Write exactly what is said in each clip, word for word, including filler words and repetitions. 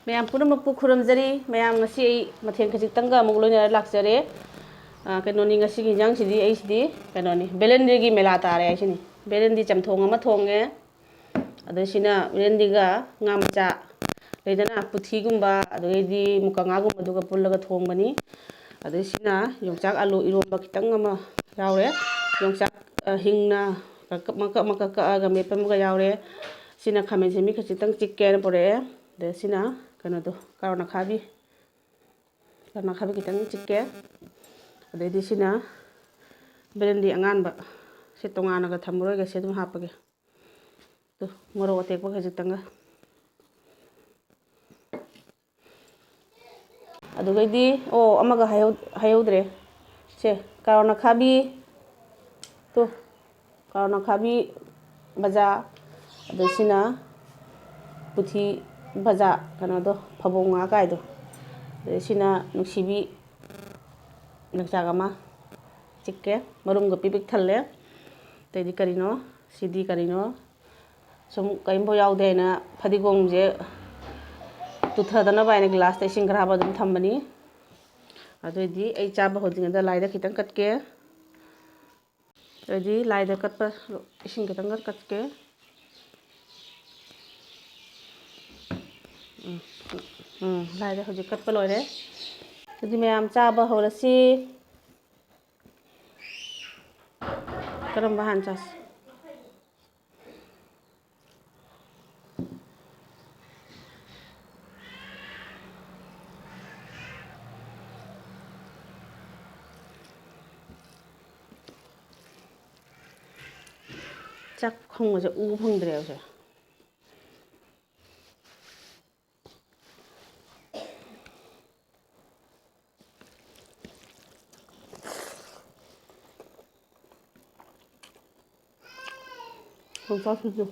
ꯃꯌꯥꯝ ꯄꯨꯝꯅꯃꯛꯄꯨ ꯈꯨꯔꯨꯝꯖꯔꯤ꯫ ꯃꯌꯥꯝ, ꯉꯁꯤ ꯑꯩ ꯃꯊꯦꯜ ꯈꯖꯤꯛꯇꯪꯒ ꯑꯃꯨꯛ ꯂꯣꯏꯅꯔ ꯂꯥꯛꯆꯔꯦ꯫ ꯑ, ꯀꯩꯅꯣꯅꯤ, ꯉꯁꯤꯒꯤ ꯏꯟꯖꯥꯡꯁꯤꯗꯤ ꯑꯩꯁꯤꯗꯤ ꯀꯩꯅꯣꯅꯤ, ꯕꯦꯂꯦꯟꯗ꯭ꯔꯤꯒꯤ ꯃꯦꯂꯥ ꯇꯥꯔꯦ ꯍꯥꯏꯁꯤꯅꯤ꯫ ꯕꯦꯂꯦꯟꯗ꯭ꯔꯤ ꯆꯝꯊꯣꯡ ꯑꯃ ꯊꯣꯡꯉꯦ꯫ ꯑꯗꯩ ꯁꯤꯅ ꯕꯦꯂꯦꯟꯗ꯭ꯔꯤꯒ ꯉꯥ ꯃꯆꯥ ꯂꯩꯗꯅ, ꯄꯨꯊꯤꯒꯨꯝꯕ, ꯑꯗꯩꯗꯤ ꯃꯨꯀ ꯉꯥꯒꯨꯝꯕꯗꯨꯒ ꯄꯨꯜꯂꯒ ꯊꯣꯡꯕꯅꯤ꯫ ꯑꯗꯩ ꯁꯤꯅ ꯌꯣꯡꯆꯥꯛ ꯑꯥꯂꯨ ꯏꯔꯣꯝꯕ ꯈꯤꯇꯪ ꯑꯃ ꯌꯥꯎꯔꯦ꯫ ꯌꯣꯡꯆꯥꯛ, ꯑ, ꯍꯤꯡꯅ ꯃꯀꯛ ꯃꯀꯛ ꯀꯛꯑꯒ ꯃꯦꯠꯄ ꯑꯃꯒ ꯌꯥꯎꯔꯦ꯫ ꯁꯤꯅ ꯈꯥꯃꯦꯟ ꯑꯁꯤꯟꯕꯤ ꯈꯖꯤꯛꯇꯪ ꯆꯤꯛꯀꯦꯅ ꯄꯨꯔꯛꯑꯦ꯫ ꯑꯗꯩ ꯁꯤꯅ ꯀꯩꯅꯣꯗꯣ, ꯀꯥꯔꯣꯠ ꯑꯈꯥꯕꯤ꯫ ꯀꯥꯔꯣꯠ ꯑꯈꯥꯕꯤ ꯈꯤꯇꯪ ꯆꯤꯛꯀꯦ꯫ ꯑꯗꯩꯗꯤ ꯁꯤꯅ ꯕꯦꯂꯦꯟꯗ꯭ꯔꯤ ꯑꯉꯥꯟꯕ꯫ ꯁꯤ ꯇꯣꯉꯥꯟꯅꯒ ꯊꯝꯃꯔꯣꯏꯒꯦ, ꯁꯤ ꯑꯗꯨꯝ ꯍꯥꯞꯄꯒꯦ꯫ ꯇꯨ, ꯃꯣꯔꯣꯛ ꯑꯇꯦꯛꯄ ꯈꯖꯤꯛꯇꯪꯒ꯫ ꯑꯗꯨꯒꯩꯗꯤ, ꯑꯣ, ꯑꯃꯒ ꯍꯥꯏꯍꯧ-, ꯍꯥꯏꯍꯧꯗ꯭ꯔꯦ꯫ ꯁꯦ, ꯀꯥꯔꯣꯠ ꯑꯈꯥꯕꯤ꯫ ꯇꯨ, ꯀꯥꯔꯣꯠ ꯑꯈꯥꯕꯤ ꯕꯖꯥ, ꯑꯗ ꯁꯤꯅ ꯄꯨꯊꯤ ꯕꯖꯥ, ꯀꯩꯅꯣꯗꯣ, ꯐꯕꯧ ꯉꯥ ꯀꯥꯏꯗꯣ, ꯑꯗꯩ ꯁꯤꯅ ꯅꯨꯡꯁꯤꯕꯤ ꯌꯣꯡꯆꯥꯛ ꯑꯃ ꯆꯤꯛꯀꯦ, ꯃꯔꯨꯝꯒ ꯄꯤꯛ ꯄꯤꯛ ꯊꯜꯂꯦ꯫ ꯑꯇꯩꯗꯤ ꯀꯔꯤꯅꯣ? ꯁꯤꯗꯤ ꯀꯔꯤꯅꯣ? ꯁꯨꯝ ꯀꯔꯤꯝꯐꯥꯎ ꯌꯥꯎꯗꯦ ꯍꯥꯏꯅ ꯐꯗꯤꯒꯣꯝꯁꯦ ꯇꯨꯊꯗꯅꯕ ꯍꯥꯏꯅ ꯒ꯭ꯂꯥꯁꯇ ꯏꯁꯤꯡ ꯈꯔ ꯍꯥꯞꯄ ꯑꯗꯨꯝ ꯊꯝꯕꯅꯤ꯫ ꯑꯗꯨꯑꯣꯏꯗꯤ ꯑꯩ ꯆꯥꯕ ꯍꯧꯗ꯭ꯔꯤꯉꯩꯗ ꯂꯥꯏꯗ ꯈꯤꯇꯪ ꯀꯠꯀꯦ꯫ ꯑꯗꯨꯗꯤ ꯂꯥꯏꯗ ꯀꯠꯄ ꯏꯁꯤꯡ ꯈꯤꯇꯪꯒ ꯀꯠꯀꯦ꯫ ꯎꯝ, ꯎꯝ, ꯂꯥꯏꯗ ꯍꯧꯖꯤꯛ ꯀꯠꯄ ꯂꯣꯏꯔꯦ꯫ ꯑꯗꯨꯗꯤ ꯃꯌꯥꯝ ꯆꯥꯕ ꯍꯧꯔꯁꯤ꯫ ꯀꯔꯝꯕ ꯍꯥꯟꯅ ꯆꯥꯁꯤ? ꯆꯥꯛ ꯈꯪꯕꯁꯦ ꯎꯕ ꯐꯪꯗ꯭ꯔꯦꯕꯁꯦ꯫ ꯌꯣꯡꯆꯥꯛꯁꯤꯁꯨ꯫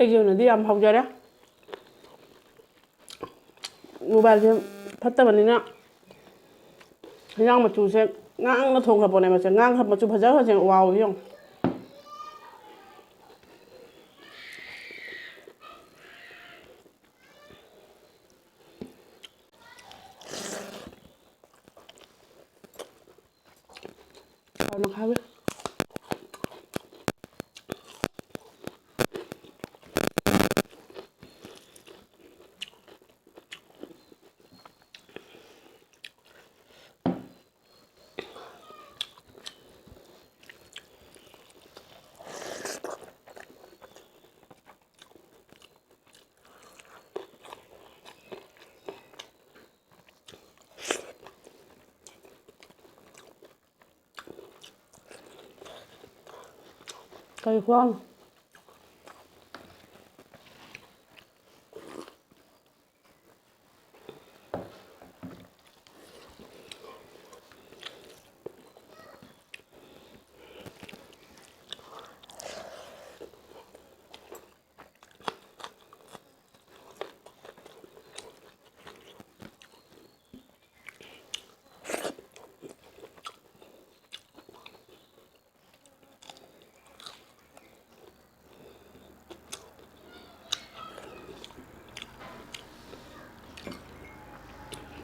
ꯑꯩꯒꯤ ꯑꯣꯏꯅꯗꯤ ꯌꯥꯝ ꯍꯥꯎꯖꯔꯦ꯫ ꯃꯣꯕꯥꯏꯜꯁꯦ ꯐꯠꯇꯕꯅꯤꯅ ꯍꯤꯟꯖꯥꯡ ꯃꯆꯨꯁꯦ ꯉꯥꯡꯅ ꯊꯣꯡꯈ꯭ꯔ ꯄꯣꯠꯅꯦ꯫ ꯃꯁꯦ ꯉꯥꯡꯈ꯭ꯔ ꯃꯆꯨ ꯐꯖꯈ꯭ꯔꯁꯦ꯫ ꯋꯥꯎ ꯌꯦꯡꯉꯨ꯫ ꯍꯥꯎꯅ ꯈꯥꯕꯩ꯫ ꯀꯔꯤ ꯈꯨꯍꯥꯎꯅꯣ?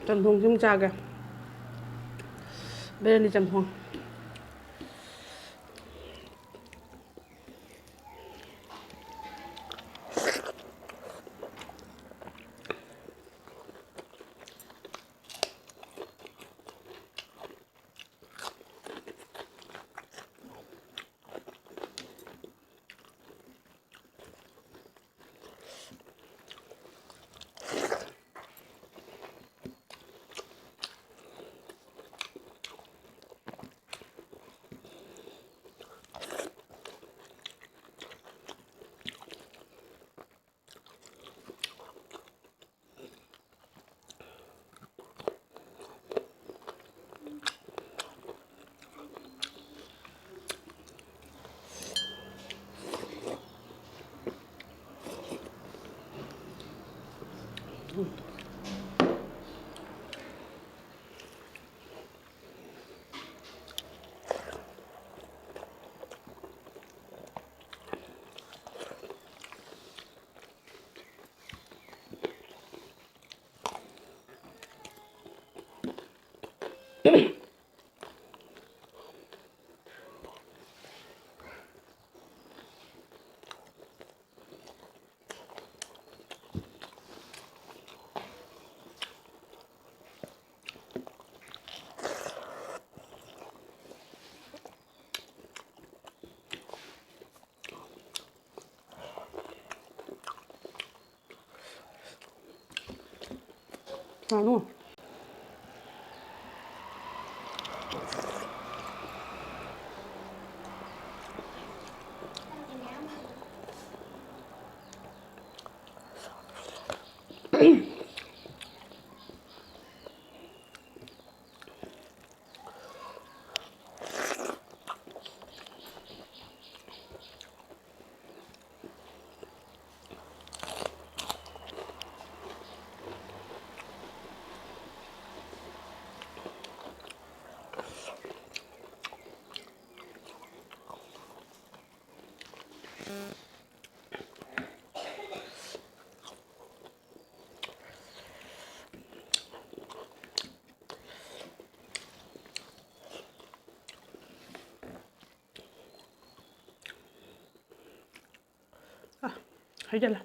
ꯆꯝꯊꯣꯡꯁꯤ ꯑꯃꯨꯛ ꯆꯥꯒꯦ꯫ ꯕꯦꯔꯦꯟꯗꯤ ꯆꯝꯊꯣꯡ꯫ ꯉꯥꯅꯨ꯫ ꯑ, ꯍꯩꯖꯜꯂꯦ꯫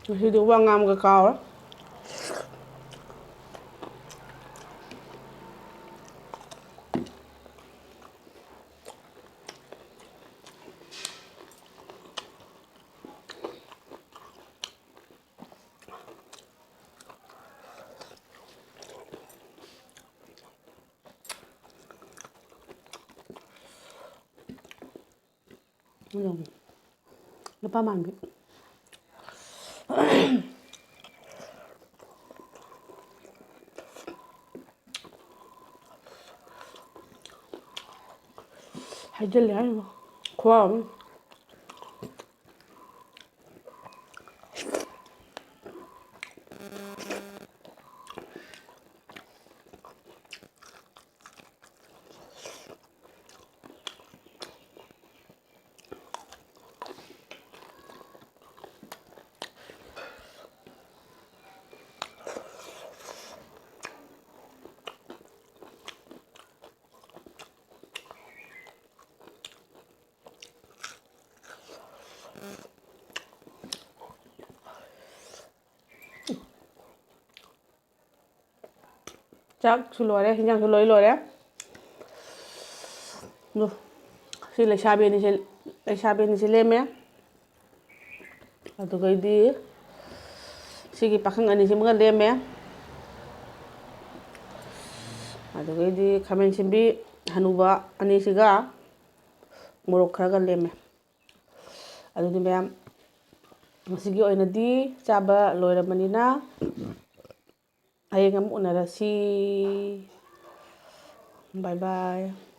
ꯉꯁꯤꯗꯤ ꯋꯥ ꯉꯥꯡꯕꯒ ꯀꯥꯎꯔꯦ꯫ ꯂꯨꯄꯥ ꯃꯥꯟꯕꯤ꯫ ꯍꯩꯖꯤꯜꯂꯦ ꯍꯥꯏꯔꯤꯕ ꯈꯨꯍꯥꯎ ꯑꯃ꯫ ꯆꯥꯛꯁꯨ ꯂꯣꯏꯔꯦ, ꯍꯤꯟꯖꯥꯡꯁꯨ ꯂꯣꯏ ꯂꯣꯏꯔꯦ꯫ ꯑꯗꯨ ꯁꯤ ꯂꯩꯁꯥꯕꯤ ꯑꯅꯤꯁꯦ, ꯂꯩꯁꯥꯕꯤ ꯑꯅꯤꯁꯦ ꯂꯦꯝꯃꯦ꯫ ꯑꯗꯨꯒꯩꯗꯤ ꯁꯤꯒꯤ ꯄꯥꯈꯪ ꯑꯅꯤꯁꯤꯃꯒ ꯂꯦꯝꯃꯦ꯫ ꯑꯗꯨꯒꯩꯗꯤ ꯈꯥꯃꯦꯟ ꯁꯤꯟꯕꯤ ꯍꯅꯨꯕ ꯑꯅꯤꯁꯤꯒ ꯃꯣꯔꯣꯛ ꯈꯔꯒ ꯂꯦꯝꯃꯦ꯫ ꯑꯗꯨꯗꯤ ꯃꯌꯥꯝ, ꯉꯁꯤꯒꯤ ꯑꯣꯏꯅꯗꯤ ꯆꯥꯕ ꯂꯣꯏꯔꯕꯅꯤꯅ, ꯍꯌꯦꯡ ꯑꯃꯨꯛ ꯎꯅꯔꯁꯤ꯫ Bye bye꯫